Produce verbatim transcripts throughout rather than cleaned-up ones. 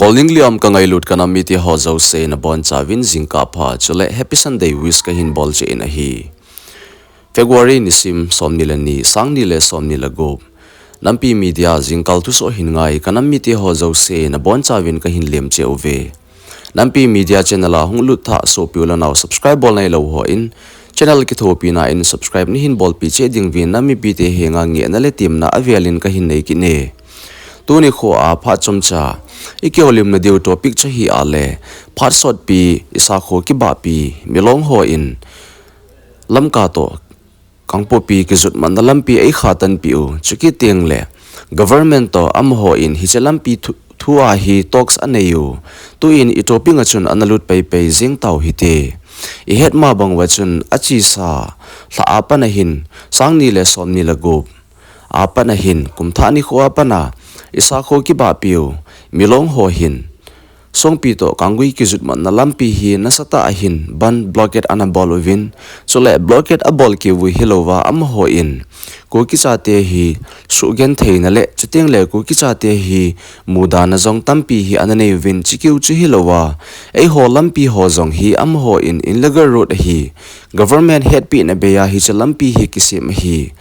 Oling liam ka ngailut ka nam mite ho jouse nabonchauvin jingkah pha chule Happy Sunday wish kahin bol cheh in ahi. February nisim somni le ni, sangni le somni le gup. Nampi Media jingkah thusoh hin ngai ka nam mite ho jouse nabonchauvin kahin lem cheh uve. Nampi Media channel a hung lut tha sopi u le nao subscribe bol nailou hon channel kithopina in subscribe neihin bolpeh cheh diuvin nam mipite henga ngehna le temna avelin kahin nei kit e. Tuni khoa phat chomcha i kihoulimna diu topic chu ahile, phat sotpi, i sakho kibahpi, Milong hon Lamka toh Kangpokpi kijotmatna lampi eikha tanpeh u, chukit teng le government toh amahon hiche lampi thu, thua hi talks anei u. Tuin i topic a chun ana lut paipai jing tau hite. I het ma bang uva chun achesa lha a pat ahin, sangni le somni le gup a pat ahin, kum thah nikho a pat a i sakho kibahpi u, Milong hon Songpi toh Kanggui kijotmatna lampi hi nasatah a hin bandh, blockade ana bol uvin, chule blockade abol keu u hilouva amahon Kuki chate hi sugentheina le chuteng le Kuki chate hi mudahna jong tampi hi ana nei uvin, chukeu chu hilouva eiho lampi ho jong hi amahon illegal road ahi, government hetpehna bei a hiche lampi hi kisem ahi.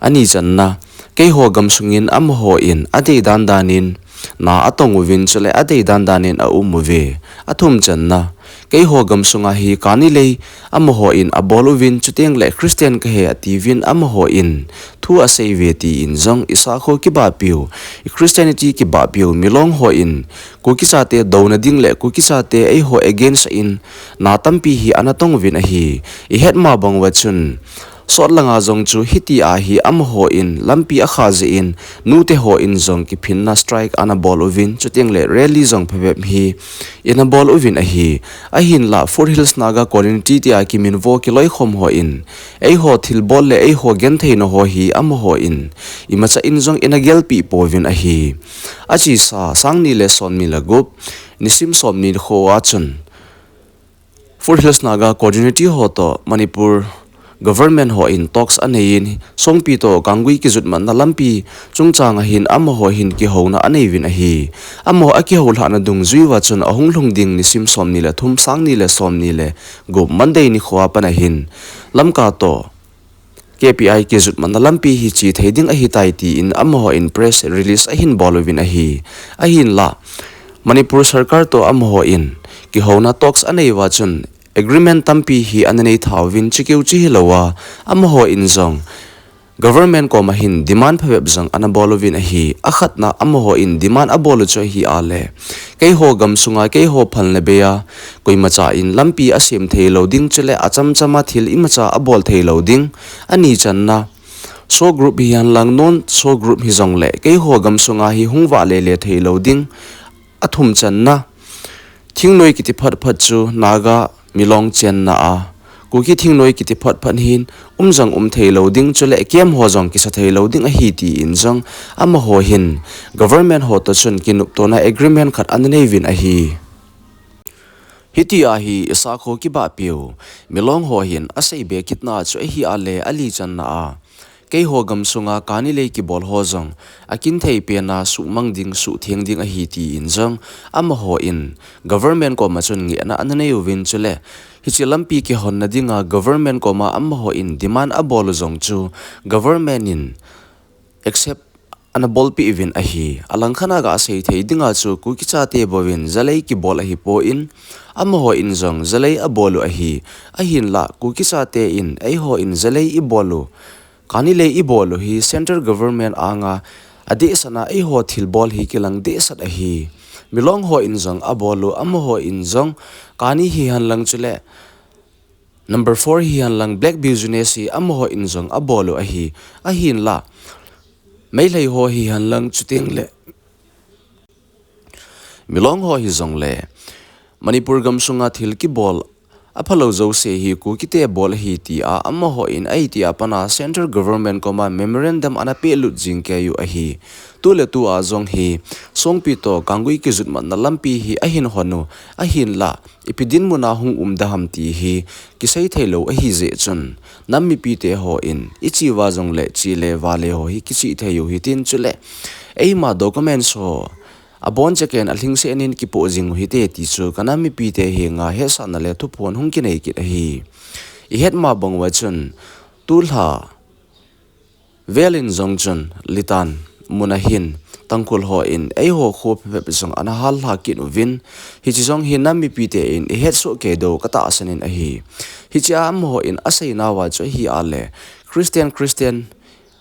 Ani channa, keiho gamsungin amahon adei dandan in na atong uvin chule adei dandan in aum uve. Athum channa, keiho gamsunga hi kani lei amahon abol uvin chuteng le Christian kahi atiuvin amahon thu asei uve tin jong i sakho kibahpi u, i Christianity kibahpi u Milong hon Kuki chate douna ding le Kuki chate eiho against in na tampi hi ana tong uvin ahi. I het ma bang uva chun sot langa jong chu hitia hi amahon lampi akha jeh in nute hon jong kiphinna strike ana bol uvin, chuteng le rally jong phabep hi ana bol uvin ahi. Ahinlah Foothills Naga Community tia kiminvo kiloikhom hon eiho thilbol le eiho gentheina ho hi amahon imacha in jong ana gelpeh pouvin ahi. Achesa sangni le somni le gup, nisim somni nikho a chun Foothills Naga Community ho toh Manipur government hon talks anei in, Songpi toh Kanggui kijotmatna lampi chungchang a hin amahon kihouna anei uvin ahi. Amaho akihoulhahna dungjui uva chun ahung lhung ding nisim somni le thum, sangni le somni le gup, Monday nikho a pat ahin Lamka toh K P I kijotmatna lampi hi che thei ding ahitai tin amahon press release ahin bol uvin ahi. Ahinlah Manipur sarkar toh amahon kihouna talks anei uva chun agreement tampi hi ana nei thauvin, chukeu chu hilouva amahon jong government koma hin demand phabep jong ana bol uvin ahi. Akhatna amahon demand abol u chu ahile, keiho gamsunga keiho phalna bei a koimacha in lampi asem thei lou ding, chule achamchama thil imacha abol thei lou ding. Ani channa, SoO group hihen lang non SoO group hijongle keiho gamsunga hi hung vahle le thei lou ding. Athum channa, thingnoi kiti phatphat chu Naga Milong chenna a Kuki thingnoi kiti phatphat hin um jong um thei lou ding, chule camp ho jong kisa thei lou ding ahi tin jong amaho hin government ho toh chun kinoptona agreement khat ana nei uvin ahi. Hitia hi i sakho kibahpi u Milong ho hin asei be kitna chu ahile, ali channa a, keiho gamsunga kani lei kibol ho jong akin thei pena suhmang ding, suhtheng ding ahi tin jong amahon government koma chun ngehna ana nei uvin, chule hiche lampi kihonna dinga government koma amahon demand abol u jong chu government in accept ana bolpeh uvin ahi. Alangkhat a gasei thei dinga chu Kuki chate bouvin jalei kibol ahipon, amahon jong jalei abol u ahi. Ahinlah Kuki chate in eihon jalei ibol u, kani lei ibol u hi central government anga adehset a eiho thilbol hi kilang dehset ahi. Milong hon jong abol u, amahon jong kani hihen lang chule number four hihen lang black business hi amahon jong abol u ahi. Ahinlah Meitei ho hihen lang chuteng le Milong ho hijongle Manipur gamsunga thil kibol aphalou jouse hi Kukite bol ahi tia amahon ahitia pat a central government koma memorandum ana pehlut jing kei u ahi. Tuletua jong hi Songpi toh Kanggui kijotmatna lampi hi ahin hon u, ahinlah ipi dinmun a hung um da ham ti hi kisei thei lou ahi jeh chun, nam mipite hon iche uva jongle che le vahle ho hi kichih thei u hitin, chule eima documents ho abon cheken alhingsenin kipoh jing u hite ti chu kanam mipite henga hetsahna le thuphon hung kinei kit ahi. Ihet ma bang uva chun, tulha velin jong chun Litan muna hin Tangkhul hon eiho kho phabep jong ana hallha kit uvin, hiche jong hi nam mipite in ihetsoh kei diu katahsan in ahi. Hichea amahon aseinauva chu ahi a le, Christian, Christian,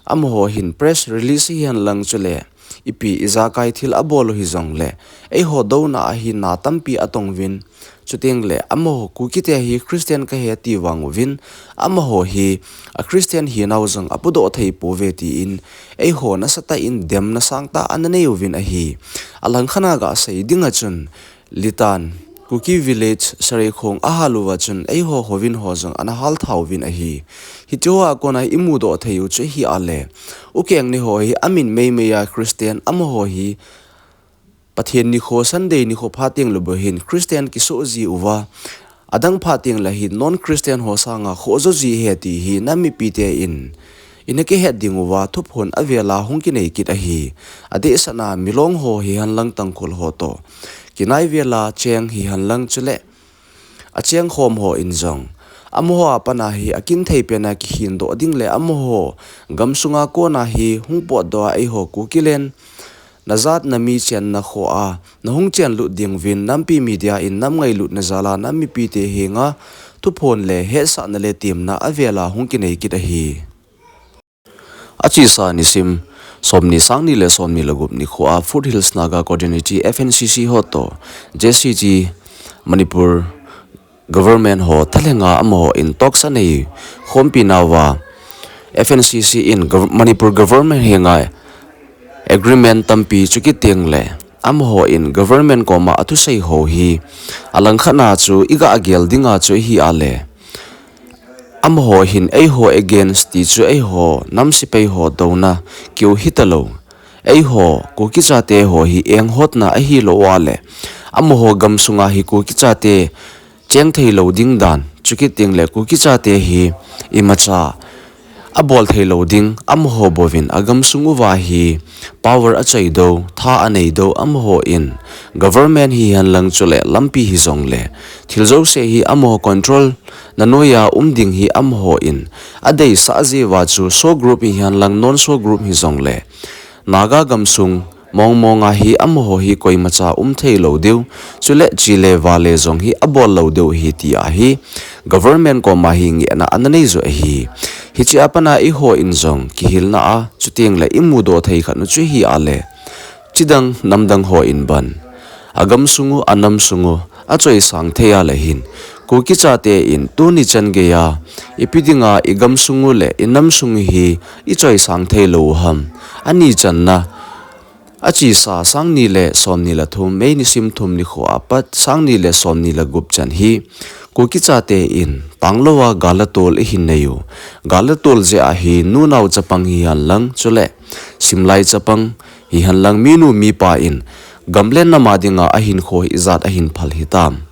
amaho hin press release hihen lang chule ipi ijakai thil abol u hijongle, eiho douna a hi na tampi atong uvin, chuteng le amaho Kukite hi Christian kahi ti vang uvin, amaho hi a Christian hinau jong apudoh thei pouve tin, eiho nasatah in demna sangtah ana nei uvin ahi. Alangkhat a gasei dinga chun, Litan, Kuki Village, Sareikhong ahal uva chun eiho houbung ho jong ana haltha uvin ahi. Hitia kona imudoh thei u chu ahi a le, ukeng ni ho hi amin meimei a Christian, amaho hi Pathen nikho, Sunday nikho phat teng le bou hin Christian kisoh ji uva, adang phat teng le hin non Christian ho sanga khoh jo ji ahi ti hi nam mipite in ina kihet ding uva thuphon avela hung kinei kit ahi. Adehset a Milong ho hihen lang Tangkhul ho toh kinai vela cheng hihen lang chule acheng khom hon jong amaho a pat a hi akinthei pen a kihindoh ding le amaho gamsunga kona hi hung potdoh a eiho Kukilen najat nami chenna kho a nahung chenlut ding uvin nampi media in nam ngailutna jal a nam mipite henga thuphon le hetsahna le temna avela hung kinei kit ahi. Achesa nisim somni, sangni le somni le gup nikho a Foothills Naga Coordinating Committee, F N C C ho toh J C G Manipur government ho thalhenga amahon talks anei khompi nauva, F N C C in gov-, Manipur government henga agreement tampi chukit teng le amahon government koma athusei ho hi alangkhat a chu iga gel dinga chu ahi a le, amaho hin eiho against ti chu eiho nam sepai ho douna keu hitalou, eiho Kuki chate ho hi enghotna ahilou a le, amaho gamsunga hi Kuki chate cheng theilou ding dan, chukit teng le Kuki chate hi imacha abol theilou ding, amaho bouvin agamsung uva hi power achoi diu, tha anei diu, amahon government hihen lang chule lampi hijongle thil jouse hi amaho control na noiya um ding hi amahon adeisah jeh uva chu SoO group hihen lang non SoO group hijongle Naga gamsung mong mong a hi amaho hi koimacha um theilou diu, chule chele vale jong hi abol lou diu ahi tia hi government koma hi ngehna ana nei u ahi. Hichea pat a eihon jong kihilna a chuteng le imudoh thei khat u chu ahi a le, chidang namdang hon ban agamsung u, anamsung u achoisang thei a le hin, Kuki chate in tuni chan geiya ipi dinga igamsung u le inamsung u hi ichoisang theilou u ham? Ani channa, achesa sangni le somni le thum, May nisim thum nikho a pat sangni le somni le gup chan hi Kuki chate in tanglou a gal le tol ihin nei u. Gal le tol jeh a hi nunao chapang hihen lang chule simlai chapang hihen lang minu mipa in gam le nam a dinga ahinkho ijat ahin phal hitam?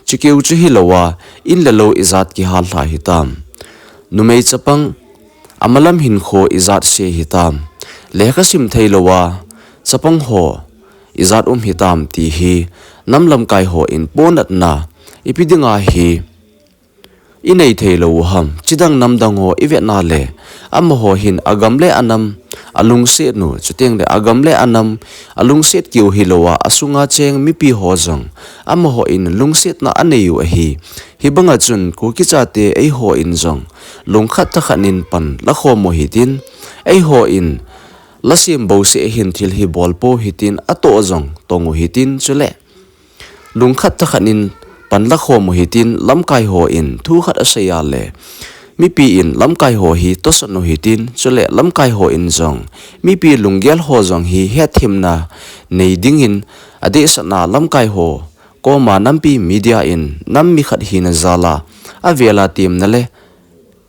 Chukeu chu hilou a, in le lou ijat kihallha hitam? Numei chapang amalam hinkho ijat se hitam? Lekha sim theilou a chapang ho ijat um hitam ti hi nam lamkai hon ponatna ipi dinga hi inei theilou u ham? Chidang namdang ho ivet na le, amaho hin agam le anam alungset u, chuteng le agam le anam alungset keu hilou a, asunga cheng mipi ho jong amahon lungsetna anei u ahi. Hibanga chun Kuki chate eihon jong lungkhat thakhat in pan lakhom u hitin, eihon lasem bouseh hin thil hi bol pou hitin, atoh jong tong u hitin, chule lungkhat thakhat in pan lakhom u hitin, lamkai hon thu khat asei a le, mipi in lamkai ho hi tohsan u hitin, chule lamkai hon jong mipi lunggel ho jong hi hetthemna nei dingin, adehset a lamkai ho koma nampi media in nam mi khat hina jal a avela temna le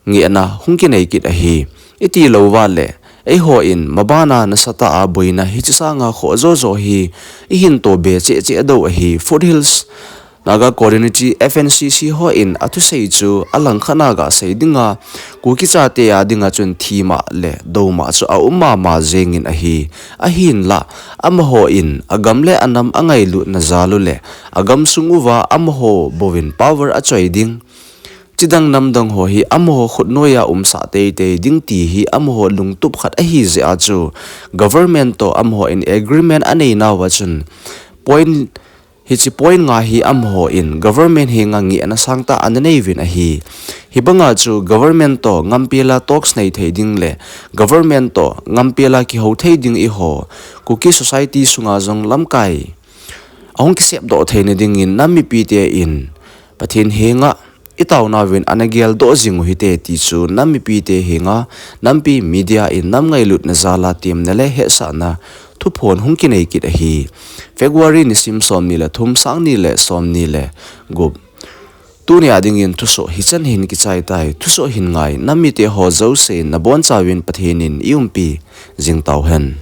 ngehna hung kinei kit ahi. Itilou uva le, eihon mabana nasatah a boina hiche sanga khoh jo jo hi ihin toh be cheh cheh diu ahi. Foothills Naga Coordinating F N C C hon athusei chu alangkhat a gasei dinga, Kuki chate a dinga chun thima le doma chu aum mama jengin ahi. Ahinla, amahon agam le anam angailutna jal u le, agam sung uva amaho bouvin power achoi ding, chidang namdang ho hi amaho khutnoiya umsah teitei ding ti hi amaho lungtup khat ahi jeh a chu, government toh amahon agreement anei nauva chun, point, hiche point nga hi amahon government henga ngehna sangtah ana neiuvin ahi. Hibanga chu government toh ngampela talks nei thei ding le government toh ngampela kihou thei ding eiho Kuki society sunga jong lamkai ahung kisepdoh theina dingin nam mipite in Pathen henga itaonauvin ana geldoh jing u hite ti chu nam mipite henga nampi media in nam ngailutna jal a temna le hetsahna thuphon hung kinei kit ahi. February nisim somni le thum, sangni le somni le gup. Tunia dingin thusoh hichan hin kichai tai. Thusoh hin ngai nam mite ho jouse nabonchauvin Pathen in eiumpi jing tauhen.